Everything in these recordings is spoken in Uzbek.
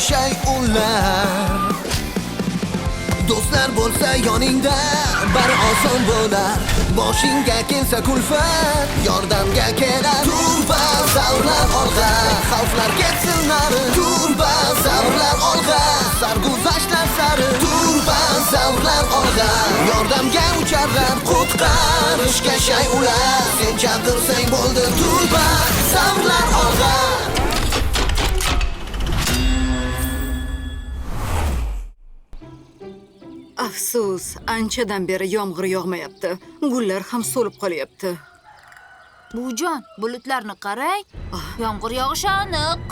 shay ular. Do'stlar bo'lsa yoningda, bari oson bo'lar. Boshingga kelsa kulfat, yordamga kelar. Turbozavrlar olg'a, xavflar ketsin nari. Turbozavrlar olg'a, sarguzashtlar sari. Turbozavrlar olg'a, yordamga ucharlar. Qutqarishga shay ular. Sen chaqirsang bo'ldi, turbozavrlar olg'a. Afsus, anchadan beri yomg'ir yog'mayapti. Gullar ham so'lib qolyapti. Buvijon, bulutlarni qarang. Yomg'ir yog'ishi aniq.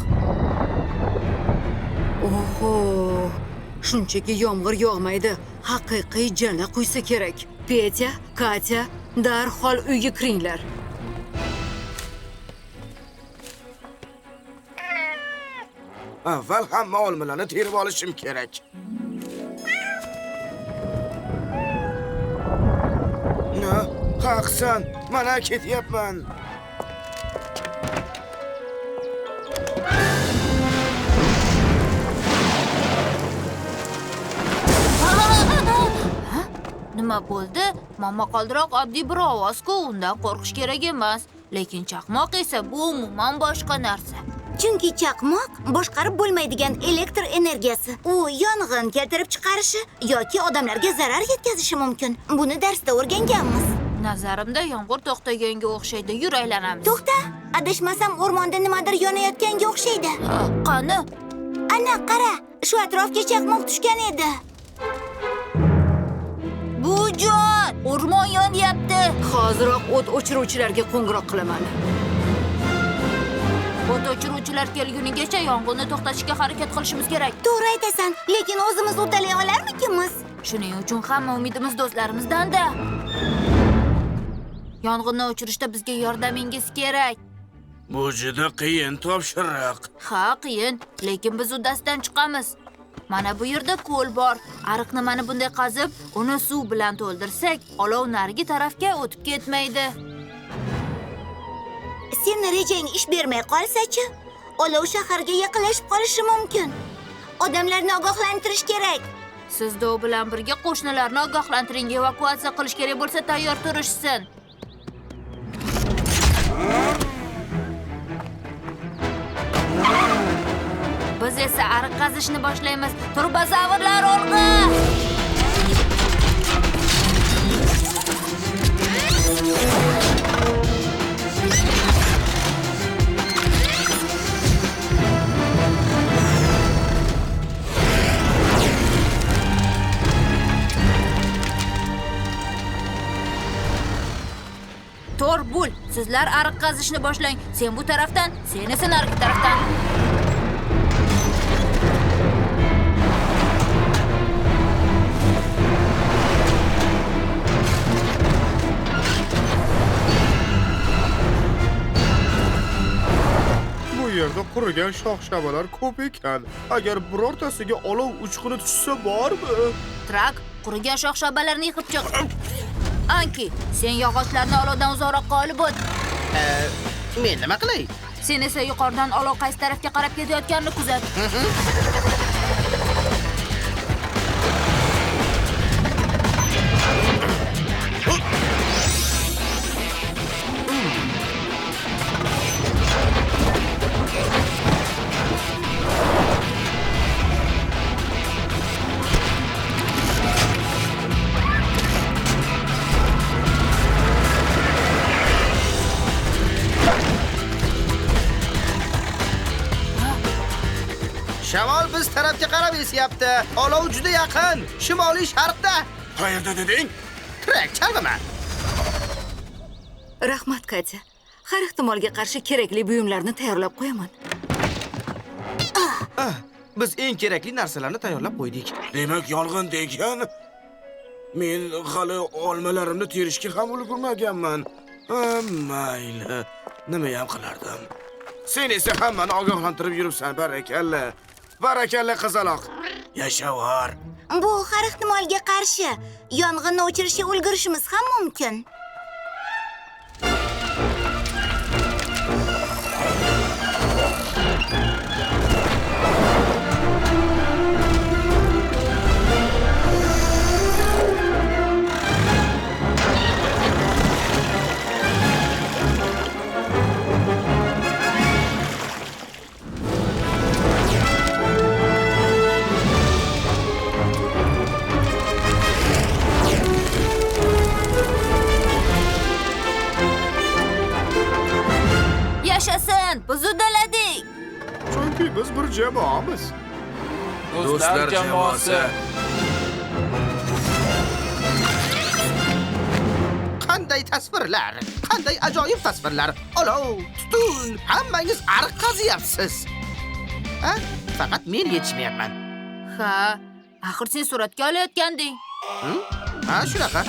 Oho, shunchaki yomg'ir yog'maydi. Haqiqiy jala quysa kerak. Petya, Katya, darhol uyga kiringlar. Avval hamma olmalarni terib olishim kerak. Haqsan, mana ketyapman. Nima bo'ldi? Momaqaldiroq oddiy bir ovoz-ku, undan qo'rqish kerak emas. Lekin chaqmoq esa bu umuman boshqa narsa. Chunki chaqmoq boshqarib bo'lmaydigan elektr energiyasi. U yong'in keltirib chiqarishi yoki odamlarga zarar yetkazishi mumkin. Buni darsda o'rganganmiz. Nazarimda yomg'ir to'xtaganga o'xshaydi. Yur aylanamiz. To'xta, adashmasam o'rmonda nimadir yonayotganga o'xshaydi. Qani? Ana, qara, shu atrofga chaqmoq tushgan edi. Buvijon, o'rmon yonyapti. Hoziroq o't o'chiruvchilarga qo'ng'iroq qilaman. O't o'chiruvchilar kelgunigacha yong'inni to'xtatishga harakat qilishimiz kerak. To'g'ri aytasan, lekin o'zimiz udalay olarmikimiz? Shuning uchun hamma umidimiz do'stlarimizdan-da. Yong'inni o'chirishda bizga yordamingiz kerak. Bu juda qiyin topshiriq. Ha, qiyin, lekin biz uddasidan chiqamiz. Mana bu yerda ko'l bor. Ariqni mana bunday qazib, uni suv bilan to'ldirsak, olov narigi tarafga o'tib ketmaydi. Sen rejang ish bermay qolsa-chi, olov shaharga yaqinlashib qolishi mumkin. Odamlarni ogohlantirish kerak. Siz dov bilan birga qo'shnilarni ogohlantiring, evakuatsiya qilish kerak bo'lsa tayyor turishsin. Biz esa ariq qazishni boshlaymiz. Turbozavrlar olg'a! To'rbul, sizlar ariq qazishni boshlang. Sen bu tarafdan, sen esa narigi tarafdan. Bu yerda qurigan shox-shabalar ko'p ekan. Agar birortasiga olov uchquni tushsa bormi? Trak, qurigan shox-shabalarni yig'ib chiq. Anki, sen yog'ochlarni olovdan uzoqroqqa olib o't. Men nima qilay? Sen esa yuqoridan olov qaysi tarafga qarab ketayotganini kuzat. Shamol biz tarafga qarab esyapti. Olov juda yaqin, shimoliy sharqda. Qayerda deding? Trak, chalg'ima. Rahmat, Katya. Har ehtimolga qarshi kerakli buyumlarni tayyorlab qo'yaman. Biz eng kerakli narsalarni tayyorlab qo'ydik. Demak, yong'in degan. Men hali olmalarimni terishga ham ulgurmaganman. Mayli, nima ham qilardim? Sen esa hammani ogohlantirib yuribsan, barakalla. Barakalla qizaloq. Yashavor. Bu har ehtimolga qarshi yong'inni o'chirishga ulgurishimiz ham mumkin. Biz uddaladik. Chunki biz bir jamoamiz. Do'stlar jamoasi. Qanday tasvirlar, qanday ajoyib tasvirlar. Olov, tutun, hammangiz ariq qaziyapsiz. Ha? Faqat men yetishmayapman. Ha, axir sen suratga olayotganding. Ha, shunaqa.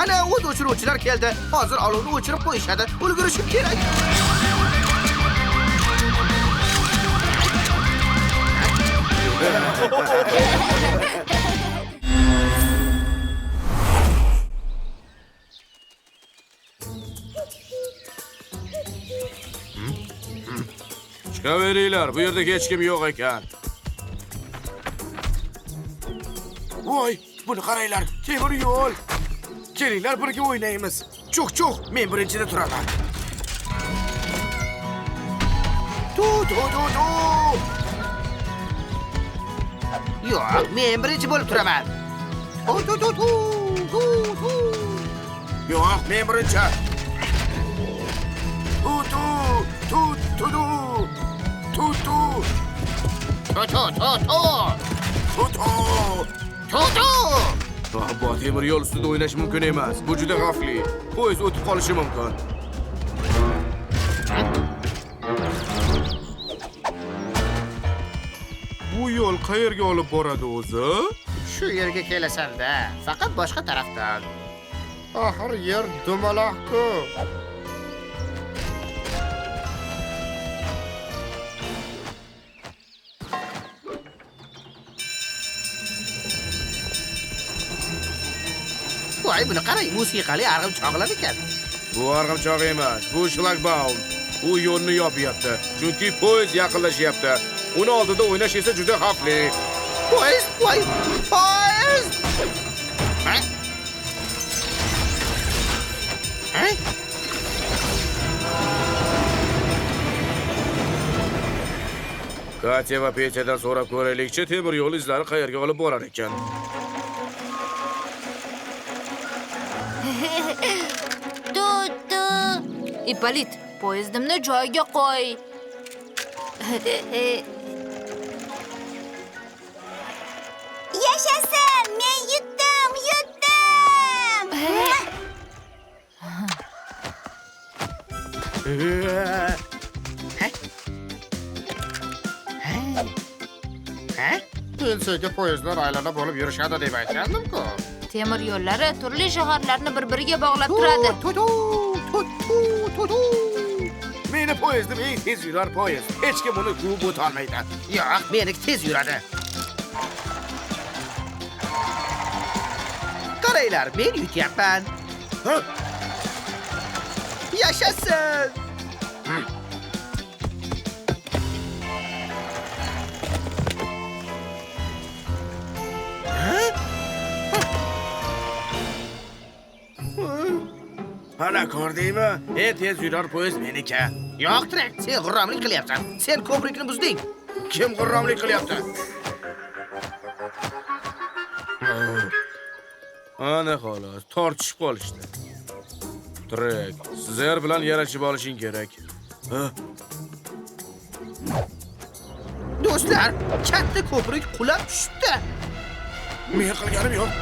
Ana o't o'chiruvchilar keldi. Hozir olovni o'chirib qo'yishadi. Ulgurishim kerak. Chiqaveringlar, bu yerda hech kim yo'q ekan. Voy, buni qaranglar, temir yo'l. Kelinglar birga o'ynaymiz. Chuq-chuq, men birinchida turaman. Tu tu tu tu. Yo'q, men birinchi bo'lib turaman. Tu tu tu tu tu tu. Yo'q, men birinchi. Tu tu tu tu tu. Tu tu. Tu tu tu tu. Tu tu. Tu tu. Bu temir yo'l ustida o'ynash mumkin emas. Bu juda xavfli. Poyezd o'tib qolishi mumkin. Bu yo'l qayerga olib boradi o'zi? Shu yerga kelasan-da, faqat boshqa tarafdan. Axir yer dumaloq-ku. Voy, buni qarang, musiqali arg'imchoqlar ekan. Bu arg'imchoq emas, bu shlagbaum. U yo'lni yopyapti, chunki poyezd yaqinlashyapti. Uni oldida o'ynash esa juda xavfli. Poyezd, voy, poyezd! Ha? Ha? Katya va Petyadan so'rab ko'raylikchi, temir yo'l izlari qayerga olib borar ekan? Tut-tu. Ippolit, poyezdimni joyiga qo'y. Yashasin! Men yutdim, yutdim! Pensiyaga poyezdlar aylana bo'lib yurishadi deb aytgandim-ku. Temir yo'llari turli shaharlarni bir-biriga bog'lab turadi. Tu tu tu tu tu tu. Meni poyezdim eng tez yurar poyezd. Hech kim uni quvib o'ta olmaydi. Yo'q, meniki tez yuradi. Qaranglar, men yutyapman. Yashasin! Mana ko'rdingmi? Eng tez yurar poyezd meniki. Yo'q, Trek, sen g'irromlik qilyapsan. Sen ko'prikni buzding. Kim g'irromlik qilyapti? Ana xolos, tortishib qolishdi. Trek, sizlar bilan yarashib olishing kerak. Do'stlar, katta ko'prik qulab tushibdi. Men qilganim yo'q.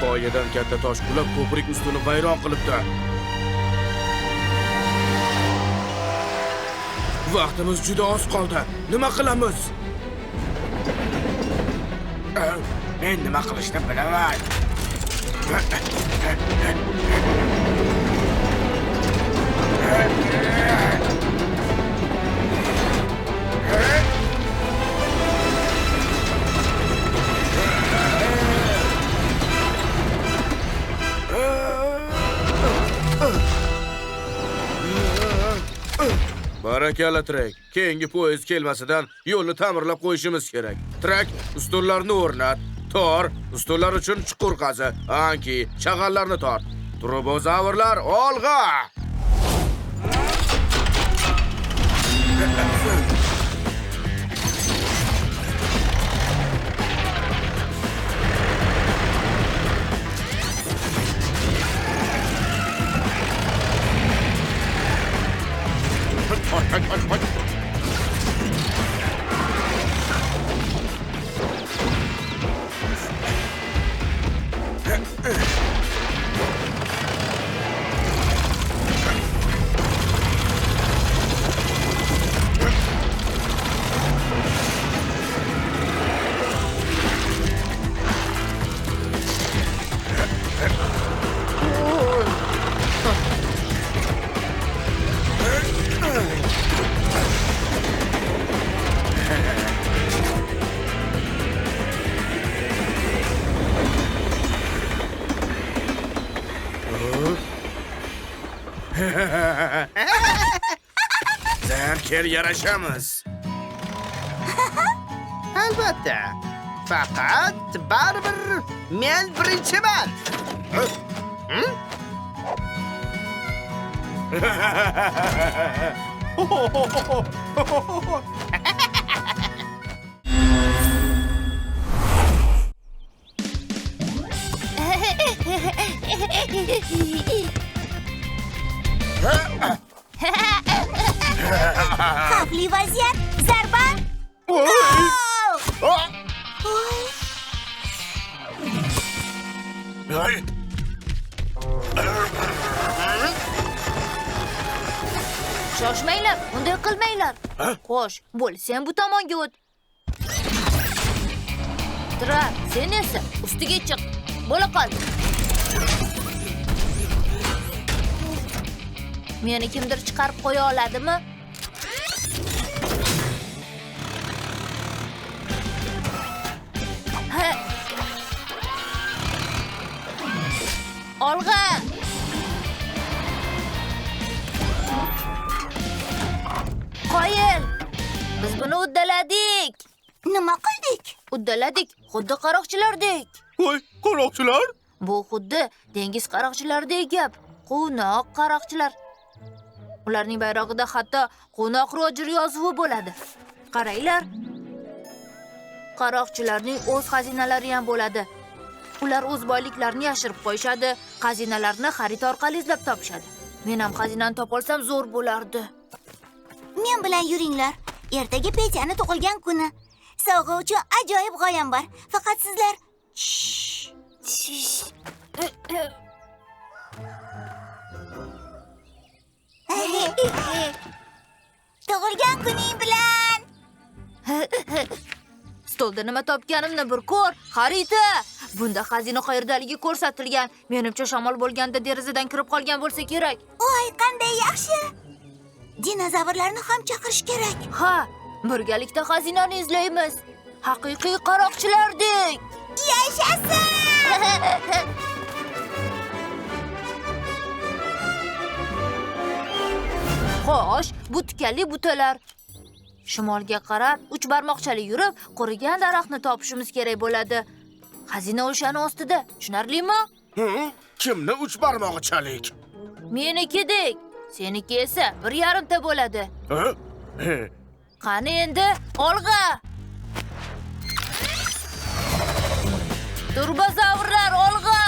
Qoyadan katta tosh qulab ko'prik ustuni vayron qilibdi. Vaqtimiz juda oz qoldi. Nima qilamiz? Men nima qilishni bilaman. Barakalla, Trek. Keyingi poyezd kelmasidan yo'lni ta'mirlab qo'yishimiz kerak. Trek, ustunlarni o'rnat. Tor, ustunlar uchun chuqur qazi. Anki, chag'allarni tort. Turbozavrlar, olg'a! Kel yarashamiz. Albatta. Faqat baribir men birinchiman. Xavfli vaziyat, zarba. Gol! Oy! Shoshmanglar, unday qilmanglar. Xo'sh, bo'l, sen bu tomonga o't. Trak, sen esa ustiga chiq. Bo'la qol. Meni kimdir chiqarib qo'ya oladimi? Olg'a! Qoyil! Biz buni uddaladik. Nima qildik? Uddaladik, xuddi qaroqchilardek. Voy, qaroqchilar? Bu xuddi dengiz qaroqchilaridek gap. Quvnoq qaroqchilar. Ularning bayrog'ida hatto quvnoq Rojer yozuvi bo'ladi. Qaranglar. Qaroqchilarning o'z xazinalari ham bo'ladi. Ular o'z boyliklarini yashirib qo'yishadi, xazinalarni xarita orqali izlab topishadi. Men ham xazinani topolsam zo'r bo'lardi. Men bilan yuringlar. Ertaga Petyani tug'ilgan kuni. Sovg'a uchun ajoyib g'oyam bor. Faqat sizlar Tug'ilgan kuning bilan. Stolda nima topganimni bir ko'r, xarita. Bunda xazina qayerdaligi ko'rsatilgan. Menimcha shamol bo'lganda derazadan kirib qolgan bo'lsa kerak. Voy, qanday yaxshi. Dinozavrlarni ham chaqirish kerak. Ha, birgalikda xazinani izlaymiz. Haqiqiy qaroqchilardek. Yashasin! Xo'sh, bu tikanli butalar. Shimolga qarab 3 barmoqchali yurib, qurigan daraxtni topishimiz kerak bo'ladi. Xazina o'shani ostida, tushunarlimi? Kimni 3 barmoqchalik? Menikidek. Seniki esa 1.5 ta bo'ladi. Qani endi, olg'a! Turbozavrlar, olg'a!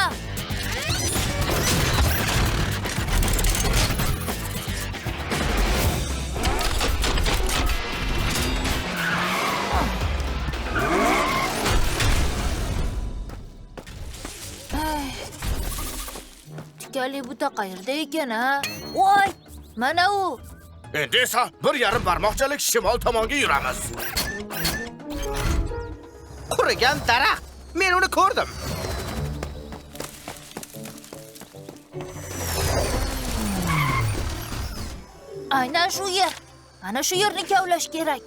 Tikanli buta qayerda ekan, ha? Voy, mana u. Endi esa 1.5 barmoqchalik shimol tomonga yuramiz. Qurigan daraxt. Men uni ko'rdim. Aynan shu yer. Mana shu yerni kavlash kerak.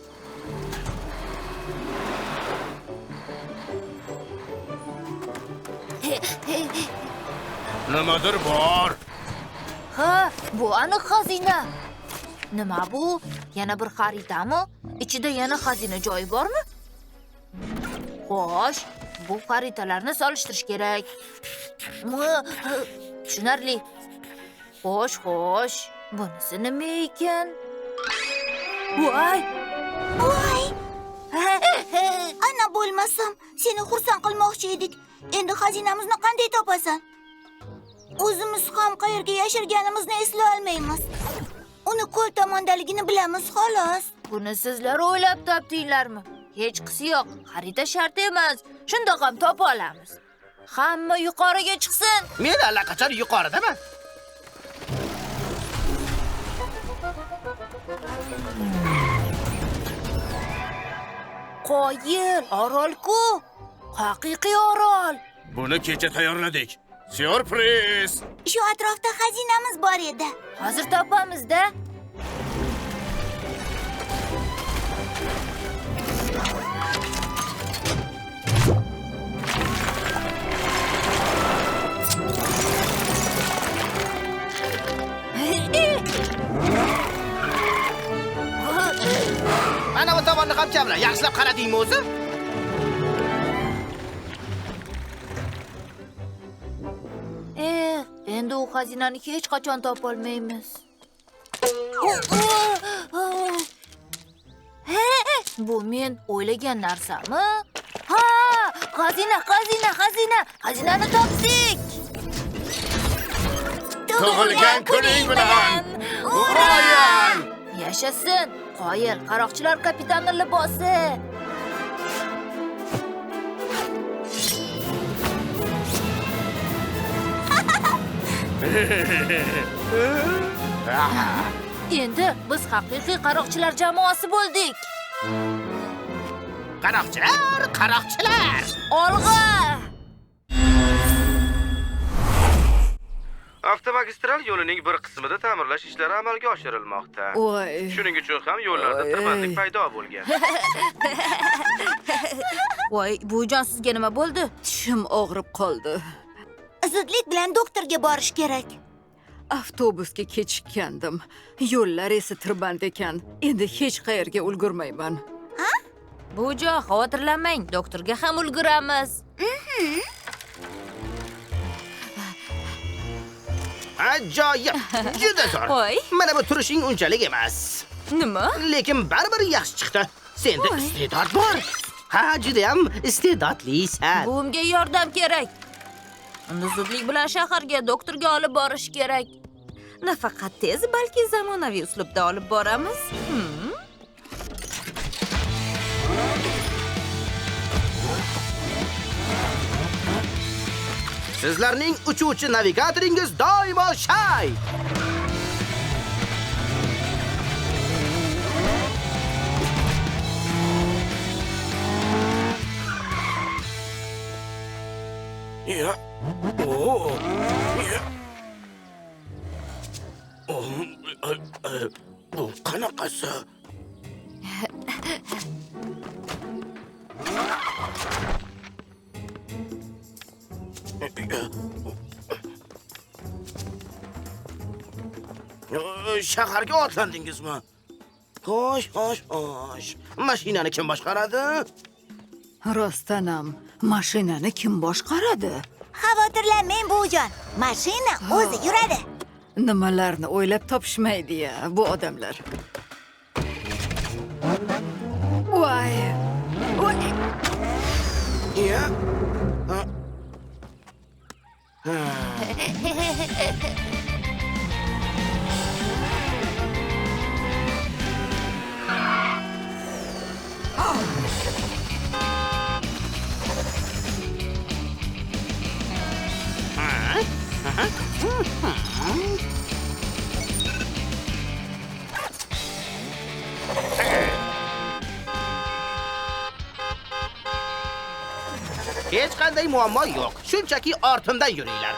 Nimadir bor. Ha, bu aniq xazina. Nima bu? Yana bir xaritami? Ichida yana xazina joyi bormi? Xo'sh, bu xaritalarni solishtirish kerak. Tushunarli. Xo'sh, xo'sh. Bunisi nima ekan? Voy! Voy! Ana bo'lmasam, seni xursand qilmoqchi edik. Endi xazinamizni qanday topasan? O'zimiz ham qayerga yashirganimizni eslay olmaymiz. Uni ko'l tomondaligini bilamiz xolos. Buni sizlar o'ylab topdinglarmi? Hechqisi yo'q, xarita shart emas. Shundoq ham topa olamiz. Hamma yuqoriga chiqsin. Men allaqachon yuqoridaman. Qoyil, orol-ku. Haqiqiy orol. Buni kecha tayyorladik. Syurpriz! Shu atrofda xazinamiz bor edi. Hozir topamiz-da. Mana bu tomonni ham kavla. Yaxshilab qaradingmi o'zi? Endi u xazinani hech qachon topa olmaymiz. Bu men o'ylagan narsami? Ha, xazina, xazina, xazina. Xazinani topdik. Tug'ilgan kuning bilan! Urayan! Yashasin! Qoyil, qaroqchilar kapitani libosi. Endi biz haqiqiy qaroqchilar jamoasi bo'ldik. Qaroqchilar, qaroqchilar! Olg'a! Avtomagistral yo'lining bir qismida ta'mirlash ishlari amalga oshirilmoqda. Voy. Shuning uchun ham yo'llarda tirbandlik paydo bo'lgan. Voy, buvijon, sizga nima bo'ldi? Tishim og'rib qoldi. Zudlik bilan doktorga borish kerak. Avtobusga kechikkandim. Yo'llar esa tirband ekan. Endi hech qayerga ulgurmayman. Ha? Buvijon, xavotirlanmang, doktorga ham ulguramiz. Ajoyib, juda zo'r. Mana bu turishing unchalik emas. Nima? Lekin baribir yaxshi chiqdi. Senda iste'dod bor. Ha, juda ham iste'dodlisan. Buvimga yordam kerak. Uni zudlik bilan shaharga doktorga olib borish kerak. Nafaqat tez, balki zamonaviy uslubda olib boramiz. Sizlarning uchuvchi navigatoringiz doimo shay. Ya. Oo. Ya. Bu qanaqasi? Shaharga otlandingizmi? Xo'sh, xo'sh, xo'sh. Mashinani kim boshqaradi? Rostdan ham, mashinani kim boshqaradi? Xavotirlanmang, buvijon. Mashina o'zi yuradi. Nimalarni o'ylab topishmaydi-ya bu odamlar. Voy! Voy! Ya. Hech qanday muammo yo'q. Shunchaki ortimdan yuringlar.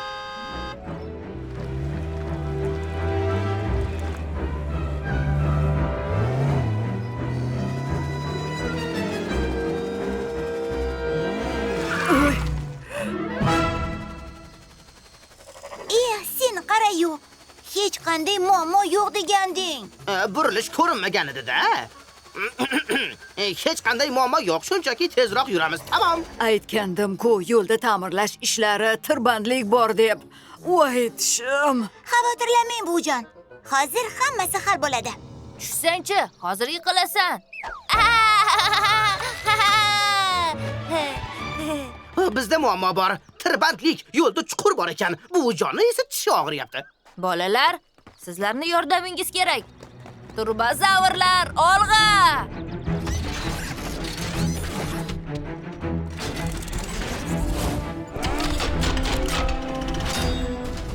Sen qarayu. Hech qanday muammo yo'q deganding. Burilish ko'rinmagan edi-da. Hech qanday muammo yo'q, shunchaki tezroq yuramiz, tamom. Aytgandim-ku, yo'lda ta'mirlash ishlari, tirbandlik bor deb. Voy tishim. Xavotirlanmang, buvijon. Hozir hammasi hal bo'ladi. Tushsang-chi, hozir yiqilasan. Bizda muammo bor. Tirbandlik, yo'lda chuqur bor ekan. Buvijonni esa tishi og'riyapti. Bolalar, Sizlarni yordamingiz kerak. Turbozavrlar, olg'a!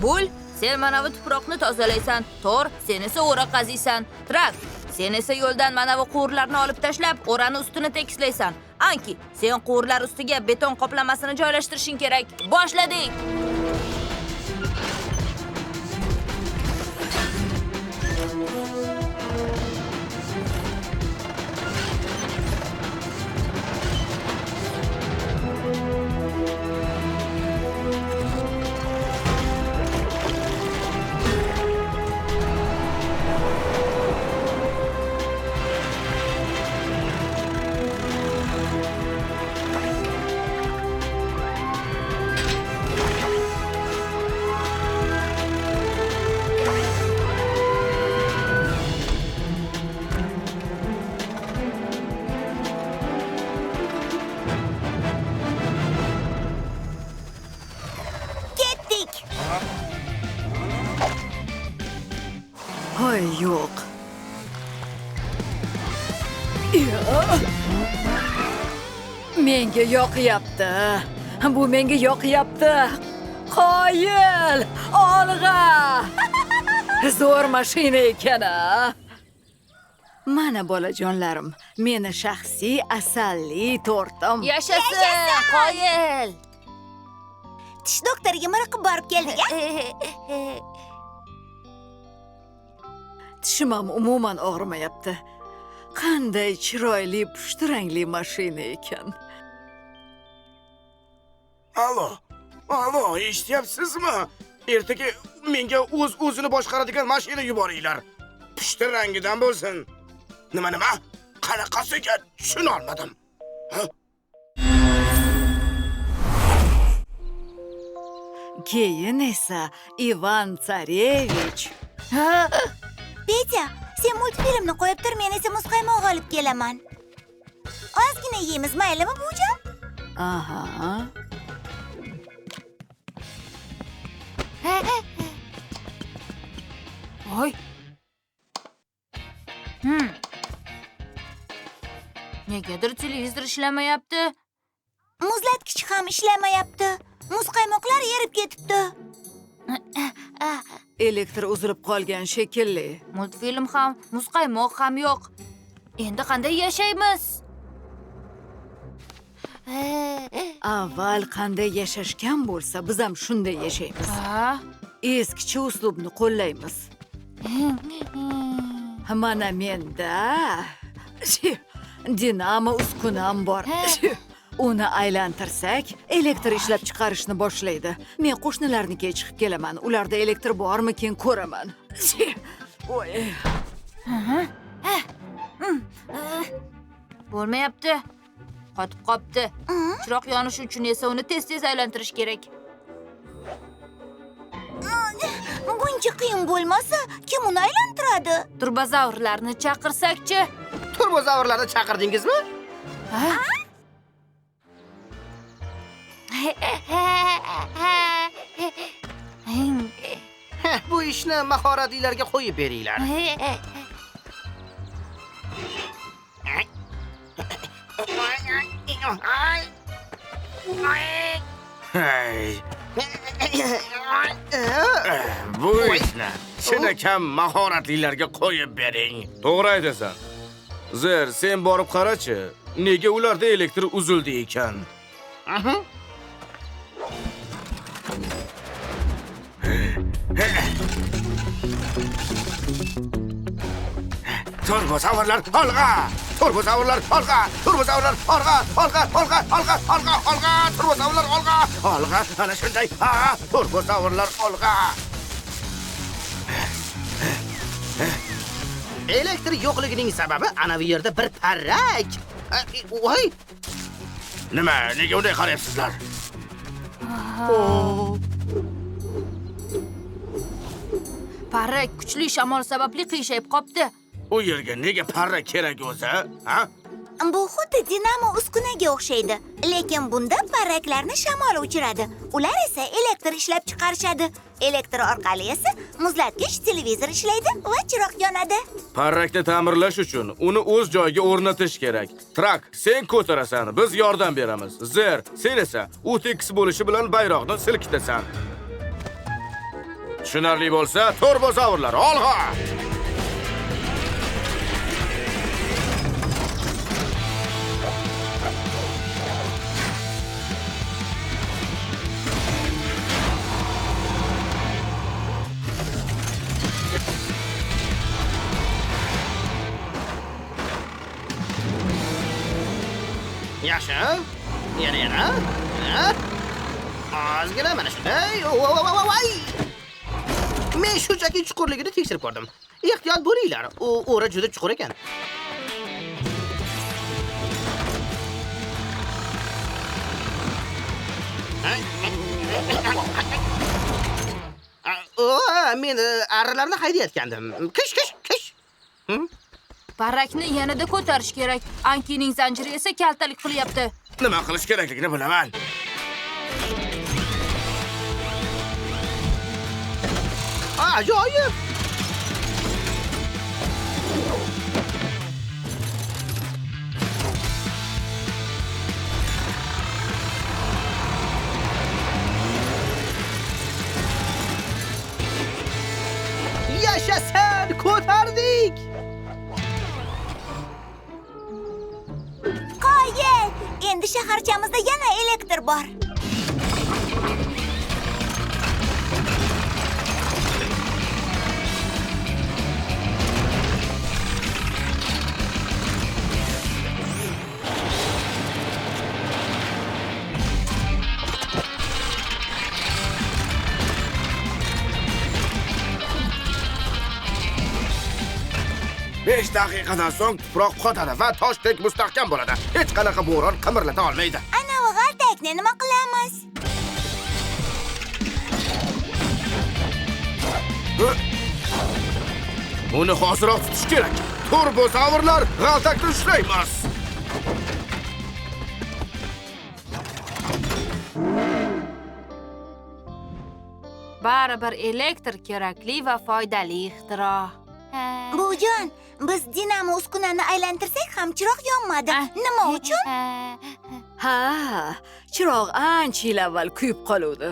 Bul, sen mana bu tuproqni tozalaysan. Tor, sen esa o'ra qaziysan. Trak, sen esa yo'ldan mana bu quvurlarni olib tashlab, o'rani ustini tekislaysan. Anki, sen quvurlar ustiga beton qoplamasini joylashtirishing kerak. Boshladik! Voy, yo'q. Menga yoqyapti. Bu menga yoqyapti. Qoyil, olg'a. Zo'r mashina ekan-a. Mana bolajonlarim, meni shaxsiy asalli tortim. Yashasin, qoyil. Tish doktoriga miriqib borib keldik-a? Tishim ham umuman og'rimayapti. Qanday chiroyli pushti rangli mashina ekan. Alo, alo, eshityapsizmi? Ertaga menga o'z-o'zini boshqaradigan mashina yuboringlar. Pushti rangidan bo'lsin. Nima nima? Qanaqasiga tushuna olmadim. Keyin esa Ivan Tsarevich. Petya, sen multfilmni qo'yib tur, men esa muzqaymoq olib kelaman. Ozgina yeymiz, maylimi, buvijon? Aha. Voy. Negadir televizor ishlamayapti. Muzlatkich ham ishlamayapti. Muzqaymoqlar erib ketibdi. Elektr uzilib qolgan shekilli. Multfilm ham, muzqaymoq ham yo'q. Endi qanday yashaymiz? Avval qanday yashashgan bo'lsa, biz ham shunday yashaymiz. Eskicha uslubni qo'llaymiz. Mana menda dinamo uskunam bor. Uni aylantirsak, elektr ishlab chiqarishni boshlaydi. Men qo'shnilarnikiga chiqib kelaman. Ularda elektr bormikin ko'raman. Oy. Bo'lmayapti. Qotib qopti. Chiroq yonishi uchun esa uni tez-tez aylantirish kerak. Buncha qiyin bo'lmasa, kim uni aylantiradi? Turbozavrlarni chaqirsak-chi? Turbozavrlarni chaqirdingizmi? Ha? Bu ishni mahoratlilarga qo'yib beringlar. Hey. Bu ishni chinakam mahoratlilarga qo'yib bering. To'g'ri aytasan. Zer, sen borib qarachi, nega ularda elektr uzildi ekan? Turbozavrlar olg'a! Turbozavrlar olg'a! Turbozavrlar olg'a! Olg'a! Olg'a! Olg'a! Olg'a! Olg'a! Turbozavrlar olg'a! Olg'a! Ana shunday! Ha! Turbozavrlar olg'a! Elektr yo'qligining sababi ana bu yerda bir parrak. Voy! Nima, nega unday qarayapsizlar? Parrak kuchli shamol sababli qiyshayib qopti. U yerga nega parrak kerak o'zi, ha? Bu xuddi dinamo uskunaga o'xshaydi, lekin bunda parraklarni shamol o'chiradi. Ular esa elektr ishlab chiqarishadi. Elektr orqali esa muzlatgich, televizor ishlaydi va chiroq yonadi. Parrakni ta'mirlash uchun uni o'z joyiga o'rnatish kerak. Trak, sen ko'tarasan, biz yordam beramiz. Zer, sen esa u tekis bo'lishi bilan bayroqni silkitasan. Tushunarli bo'lsa, turbozavrlar, olg'a! Yaxshi. Yana. Ozgina mana shunday. Voy! Men shunchaki chuqurligini tekshirib ko'rdim. Ehtiyot bo'linglar. U o'ra juda chuqur ekan. Men arilarni haydayotgandim. Kish, kish, kish. Parrakni yanada ko'tarish kerak. Ankining zanjiri esa kaltalik qilyapti. Nima qilish kerakligini bilaman. Ajoyib! Yashasin, ko'tardik! Qoyil! Endi shaharchamizda yana elektr bor. Besh daqiqadan so'ng tuproq qotadi va toshdek mustahkam bo'ladi. Hech qanaqa bo'ron qimirlata olmaydi. Ana g'altakni nima qilamiz? Uni hoziroq tutish kerak. Turbozavrlar g'altakni ushlaymiz. Baribir elektr kerakli va foydali ixtiro. Buvijon, biz dinamo uskunani aylantirsak ham chiroq yonmadi. Nima uchun? Ha, chiroq ancha yil avval kuyib qoluvdi.